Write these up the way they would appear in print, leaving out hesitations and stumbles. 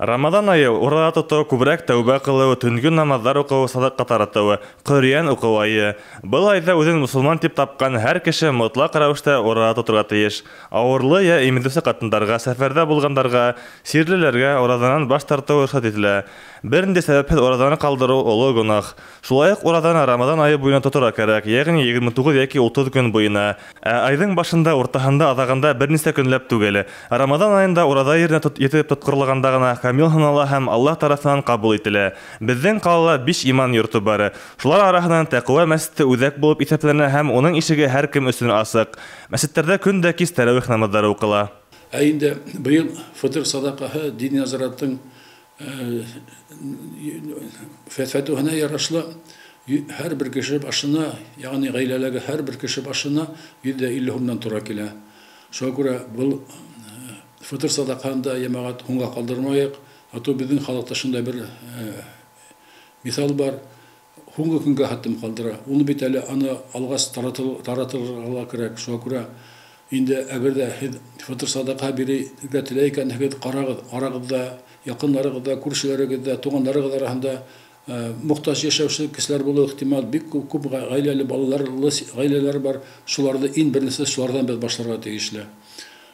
Рамаҙан айы ураҙа тотоу, күберәк тәүбә ҡылыу, төнгө намаҙҙар уҡыу, садаҡа таратыу, Ҡөрьән уҡыу айы. Был айҙа үҙен мосолман тип тапҡан һәр кеше мотлаҡ рәүештә ураҙа тоторға тейеш. Ауырлы йә имеҙеүсе ҡатындарға, сәфәрҙә булғандарға, сирлеләргә ураҙанан баш тартыу рөхсәт ителә. Бер ниндәй сәбәпһеҙ ураҙаны ҡалдырыу оло гонаһ. Шулай уҡ ураҙаны Рамаҙан айы буйына тоторға кәрәк, йәғни 29 йәки 30 көн буйына. Ә айҙың башында, уртаһында, аҙағында бер нисә көнләп түгел. Рамаҙан айында ураҙа еренә етеп тотҡорлағанда ғына камил һанала һәм Аллаһ тарафынан ҡабул ителә. Беҙҙең ҡалала 5 иман йорто бар. Шулар араһынан Тәҡүә мәсете үҙәк булып иҫәпләнә һәм уның ишеге һәр кем өсөн асыҡ. Мәсеттәрҙә көн дә кис тәрәүих намаҙҙары уҡыла. Ә инде быйыл фытыр садаҡаһы дини назараттың фәтүһенә ярашлы һәр бер кеше башына, ягъни ғаиләләге һәр бер кеше башына 150 һумдан тура килә. Шуға күрә был фытыр садаҡаһын да йәмәғәт һуңға ҡалдырмайыҡ. Ату беҙҙең халыҡта шундай бер миҫал бар. Һуңғы көнгә хәтлем ҡалдыра. Уны бит әле аны алғас таратырға ла кәрәк. Шуға күрә инде әгәр ҙә һеҙ фытыр садаҡа бирергә теләй икәнһегеҙ, ҡарағыҙ, арағыҙҙа, яҡындарығыҙҙа, күршеләрегеҙҙә, туғандарығыҙ араһында мохтаж йәшәүсе кешеләр булыуы ихтимал. Бик күп ғаиләле, балаларлы ғаиләләр бар. Шуларҙы иң беренсе шуларҙан беҙ башларға тейешле.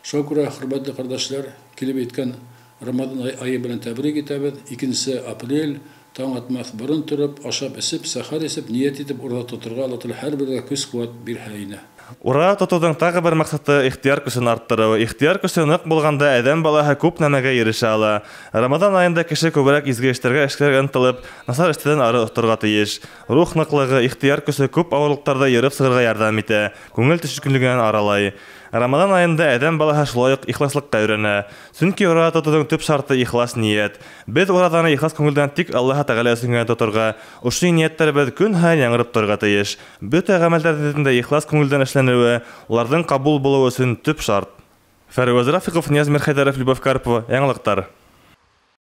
Шуға күрә, хөрмәтле ҡәрҙәшләр, килеп еткән Рамаҙан айы белән тәбрик итәбеҙ. 2 апрель таң атмаҫ борон тороп, ашап эсеп, сәхәр эсеп, ниәт итеп ураҙа тоторға Алла Тәғәлә һәр бергә көс ҡеүәт бирһә ине. Ураҙа тотоуҙың тағы бер маҡсаты ихтыяр көсөн арттырыу. Ихтыяр көсө ныҡ булғанда әҙәм балаһы күп нәмәгә ирешә ала. Рамаҙан айында кеше күберәк изге эштәргә эшләргә ынтылып, насар эштәрҙән ары торорға тейеш. Рух ныҡлығы, ихтыяр көсө күп ауырлыҡтарҙы йырып сығырға ярҙам итә, күңел төшкөнлөгөнән аралай. Рамаҙан айында әҙәм балаһы шулай уҡ ихласлыҡҡа өйрәнә. Сөнки ураҙа тотоуҙың төп шарты ихлас ниәт. Беҙ ураҙаны ихлас күңелдән тик Аллаһ Тәғәлә өсөн генә тоторға, ошо ниәттәребеҙ көн һайын яңырып торорға тейеш. Бөтә ғәмәлдәрҙең дә ихлас күңелдән эшләнеүе, уларҙың ҡабул булыуы өсөн төп шарт. Фәрүәз Рафиҡов, Нияз Мирхәйҙәров, Любовь Карпова, Яңылыҡтар.